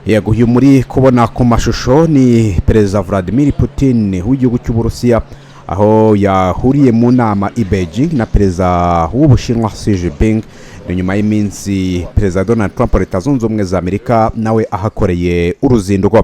Yego, uyu muri kubona ku mashusho ni Perezida Vladimir Putin w'igihugu cy'Uburusiya, aho yahuriye mu nama i Beijing na Perezida w'Ubushinwa Xi Jinping. Ni nyuma y'iminsi Perezida Donald Trump wa Leta Zunze Ubumwe za Amerika nawe ahakoreye uruzinduko.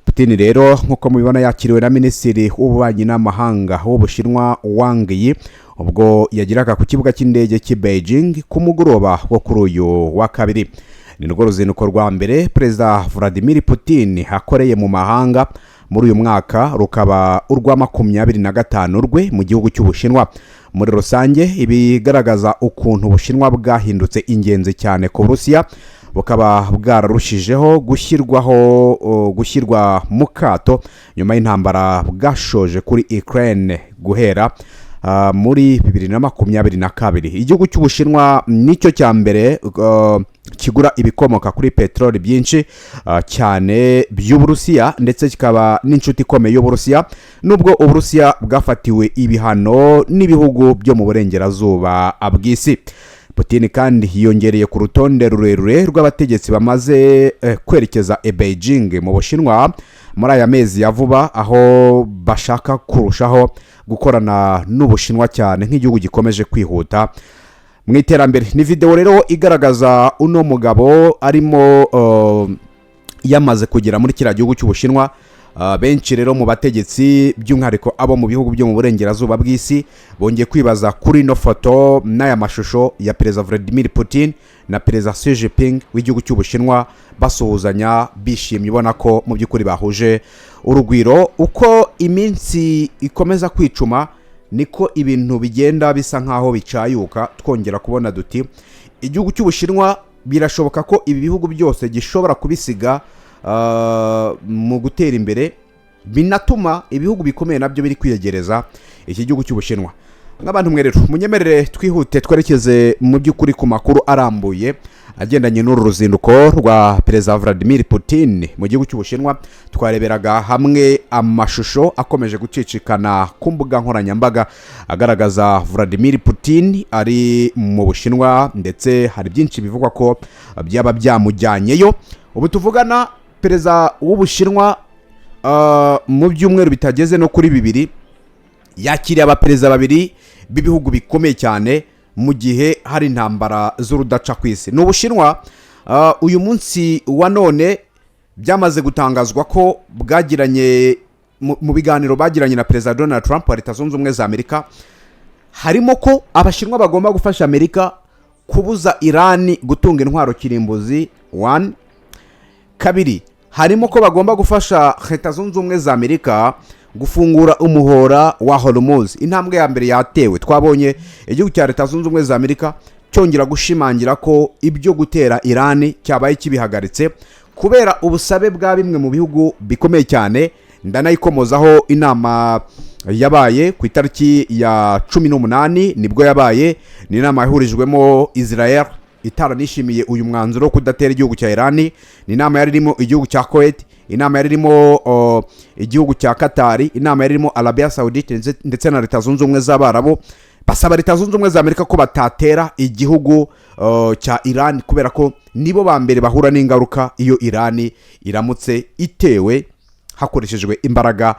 Putin rero, nk'uko mubibona, yakiriwe na Minisitiri w'Ububanyi n'Amahanga w'Ubushinwa Wang Yi, ubwo yageraga ku kibuga cy'indege cy'i Beijing ku mugoroba wo kuri uyu wa kabiri. Ni rwo ruzinduko rwa mbere Perezida Vladimir Putin akoreye mu mahanga muri uyu mwaka, rukaba urwa 25 rwe mu gihugu cy'Ubushinwa. Muri rusange, ibigaragaza ukuntu Ubushinwa bwahindutse ingenzi cyane ku Burusiya, bukaba bwararushijeho gushyirwa mu kato nyuma y'intambara bwashoje kuri Ukraine guhera muri 2022. Igihugu cy'Ubushinwa nicyo cya mbere kigura ibikomoka kuri peteroli byinshi cyane by'Uburusiya, ndetse kikaba n'inshuti ikomeye y'Uburusiya, nubwo Uburusiya bwafatiwe ibihano n'ibihugu byo mu burengerazuba bw'isi. Putin kandi yiyongereye ku rutonde rurerure rw'abategetsi bamaze kwerekeza i Beijing mu Bushinwa muri aya mezi ya vuba, aho bashaka kurushaho gukorana n'Ubushinwa cyane nk'igihugu gikomeje kwihuta mu iterambere. Ni videwo rero igaragaza uno mugabo arimo yamaze kugera muri kiriya gihugu cy'Ubushinwa. Benshi rero mu bategetsi, by'umwihariko abo mu bihugu byo mu burengerazuba bw'isi, bongeye kwibaza kuri ino foto n'aya mashusho ya Perezida Vladimir Putin na Perezida Xi Jinping w'igihugu cy'Ubushinwa basuhuzanya bishimye, ubona ko mu by'ukuri bahuje urugwiro. Uko iminsi ikomeza kwicuma, niko ibintu bigenda bisa nk'aho bicayuka, twongera kubona duti igihugu cy'Ubushinwa birashoboka ko ibi bihugu byose gishobora kubisiga mu gutera imbere, binatuma ibihugu bikomeye nabyo biri kwiyegereza iki gihugu cy'Ubushinwa. Nk'abantu mwe rero, munyemerere twihute twerekeze mu by'ukuri ku makuru arambuye agendanye n'uru ruzinduko rwa Perezida Vladimir Putin mu gihugu cy'Ubushinwa. Twareberaga hamwe amashusho akomeje gucicikana ku mbuga nkoranyambaga agaragaza Vladimir Putin ari mu Bushinwa, ndetse hari byinshi bivugwa ko byaba byamujyanyeyo. Ubu tuvugana, Perezida w'Ubushinwa mu byumweru bitageze no kuri 2 yakiriye abaperezida babiri b'ibihugu bikomeye cyane, mu gihe hari intambara z'urudaca ku isi. Ni Ubushinwa uyu munsi wa none byamaze gutangazwa ko bwagiranye mu biganiro bagiranye na Perezida Donald Trump wa Leta Zunze Ubumwe za Amerika, harimo ko Abashinwa bagomba gufasha Amerika kubuza Irani gutunga intwaro kirimbuzi. One, kabiri, harimo ko bagomba gufasha Leta Zunze Ubumwe za Amerika gufungura umuhora wa Hormuz. Intambwe ya mbere yatewe, twabonye igihugu cya Leta Zunze Ubumwe za Amerika cyongera gushimangira ko ibyo gutera Irani cyabaye kibihagaritse kubera ubusabe bwa bimwe mu bihugu bikomeye cyane. Ndanayikomozaho. Inama yabaye ku itariki ya 18 nibwo yabaye. Ni inama yahurijwemo Israel itaranishimiye uyu mwanzuro wo kudatera igihugu cya Irani. Ni inama yari irimo igihugu cya Kuwait, inama yari irimo igihugu cya Katari, inama yari irimo Arabia Saudite ndetse na Leta Zunze Ubumwe z'Abarabu, basaba Leta Zunze Ubumwe za Amerika ko batatera igihugu cya Irani, kubera ko nibo ba mbere bahura n'ingaruka iyo Irani iramutse itewe hakoreshejwe imbaraga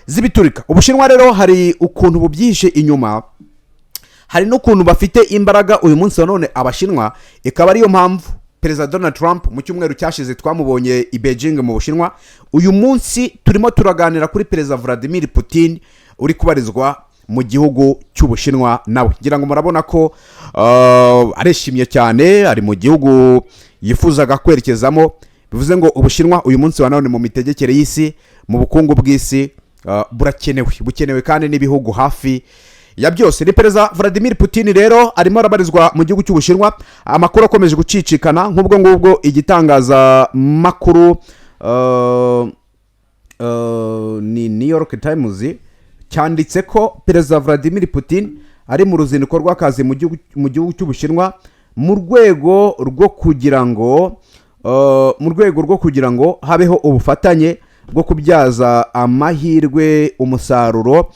z'ibiturika. Ubushinwa rero hari ukuntu bubyihishe inyuma, hari n'ukuntu bafite imbaraga uyu munsi wa none Abashinwa, ikaba ariyo mpamvu Perezida Donald Trump mu cyumweru cyashize twamubonye i Beijing mu Bushinwa. Uyu munsi turimo turaganira kuri Perezida Vladimir Putin uri kubarizwa mu gihugu cy'Ubushinwa nawe. Ngira ngo murabona ko arishimye cyane, ari mu gihugu yifuzaga kwerekezamo. Bivuze ngo Ubushinwa uyu munsi wa none mu mitegekere y'isi, mu bukungu bw'isi, burakenewe, bukenewe kandi n'ibihugu hafi ya byose. Ni Perezida Vladimir Putin rero arimo arabarizwa mu gihugu cy'Ubushinwa. Amakuru akomeje gucicikana nk'ubwo ngubwo, igitangazamakuru ni New York Times cyanditse ko Perezida Vladimir Putin ari mu ruzinduko rw'akazi mu gihugu cy'Ubushinwa mu rwego rwo kugira ngo habeho ubufatanye bwo kubyaza amahirwe umusaruro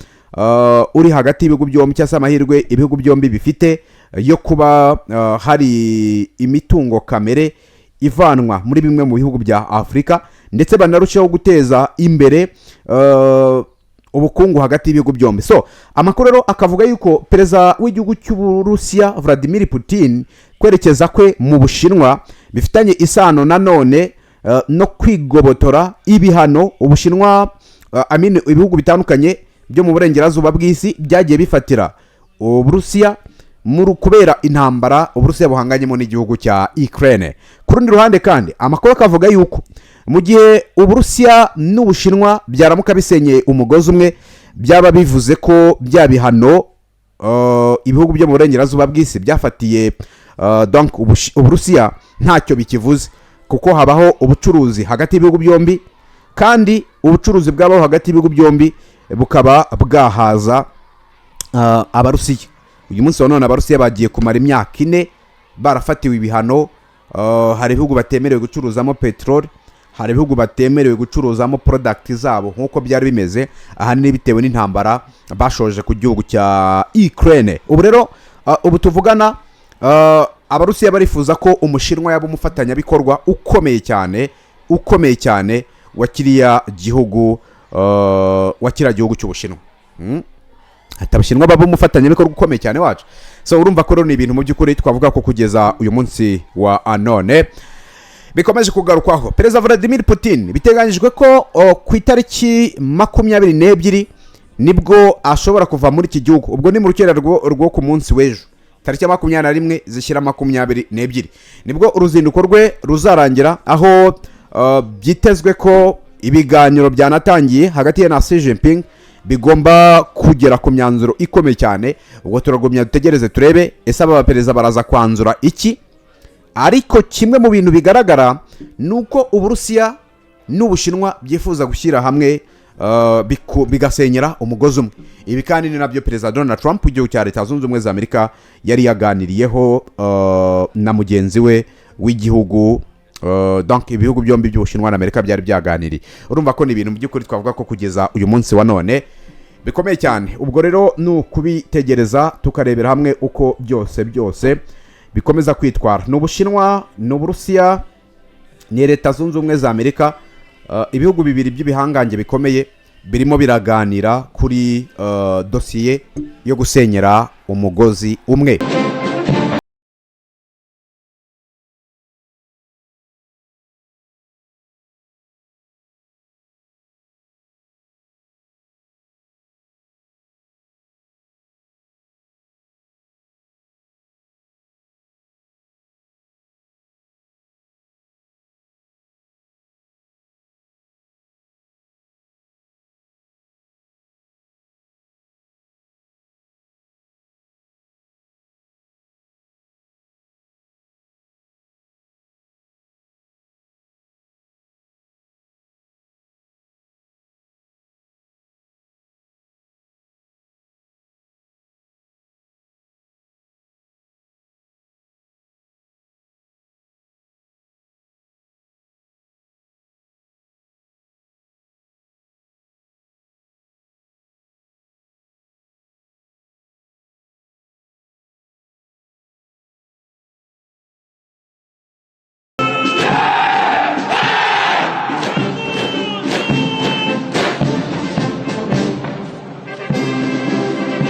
uri hagati y'ibihugu byombi, cyangwa se amahirwe ibihugu byombi bifite yo kuba hari imitungo kamere. ivanwa muri bimwe mu bihugu bya Afurika, ndetse banarusheho guteza imbere ubukungu hagati y'ibihugu byombi. So amakuru rero akavuga yuko perezida w'igihugu cy'Uburusiya Vladimir Putin kwerekeza kwe mu Bushinwa bifitanye isano nanone no kwigobotora ibihano Ubushinwa, I mean, ibihugu bitandukanye byo mu burengerazuba bw'isi byagiye bifatira Uburusiya kubera intambara Uburusiya buhanganyemo n'igihugu cya Ukraine. Ku rundi ruhande kandi, amakuru akavuga yuko mu gihe Uburusiya n'Ubushinwa byaramuka bisenyeye umugozi umwe, byaba bivuze ko bya bihano ibihugu byo mu burengerazuba bw'isi byafatiye donc Uburusiya ntacyo bikivuze, kuko habaho ubucuruzi hagati y'ibihugu byombi, kandi ubucuruzi bwabaho hagati y'ibihugu byombi bukaba bwahaza Abarusiya. Uyu munsi wa none Abarusiya bagiye kumara imyaka 4 barafatiwe ibihano. Hari ibihugu batemerewe gucuruzamo peteroli, hari ibihugu batemerewe gucuruzamo product zabo nk'uko byari bimeze, ahanini bitewe n'intambara bashoje ku gihugu cya Ukraine. Ubu rero ubu tuvugana, Abarusiya barifuza ko Umushinwa yaba umufatanyabikorwa ukomeye cyane, ukomeye cyane wa kiriya gihugu, wa kiriya gihugu cy'Ubushinwa. Ati Abashinwa baba umufatanyabikorwa ukomeye cyane wacu. So urumva ko rero ni ibintu mu by'ukuri twavuga ko kugeza uyu munsi wa none bikomeje kugarukwaho. Perezida Vladimir Putin biteganyijwe ko ku itariki 22 nibwo ashobora kuva muri iki gihugu. Ubwo ni mu rukera rwo ku munsi w'ejo, tariki ya 21 zishyira 22, nibwo uruzinduko rwe ruzarangira, aho byitezwe ko ibiganiro byanatangiye hagati ye na Xi Jinping bigomba kugera ku myanzuro ikomeye cyane. Ubwo turagumya dutegereze turebe ese aba baperezida baraza kwanzura iki. Ariko kimwe mu bintu bigaragara ni uko Uburusiya n'Ubushinwa byifuza gushyira hamwe, bigasenyera umugozi umwe. Ibi kandi ni nabyo Perezida Donald Trump w'igihugu cya Leta Zunze Ubumwe za Amerika yari yaganiriyeho na mugenzi we w'igihugu, donc ibihugu byombi by'Ubushinwa na Amerika byari byaganiriye. Urumva ko ni ibintu mu by'ukuri twavuga ko kugeza uyu munsi wa none bikomeye cyane. Ubwo rero ni ukubitegereza tukarebera hamwe uko byose byose bikomeza kwitwara. Ni Ubushinwa, ni Uburusiya, ni Leta Zunze Ubumwe za Amerika, ibihugu bibiri by'ibihangange bikomeye birimo biraganira kuri dosiye yo gusenyera umugozi umwe.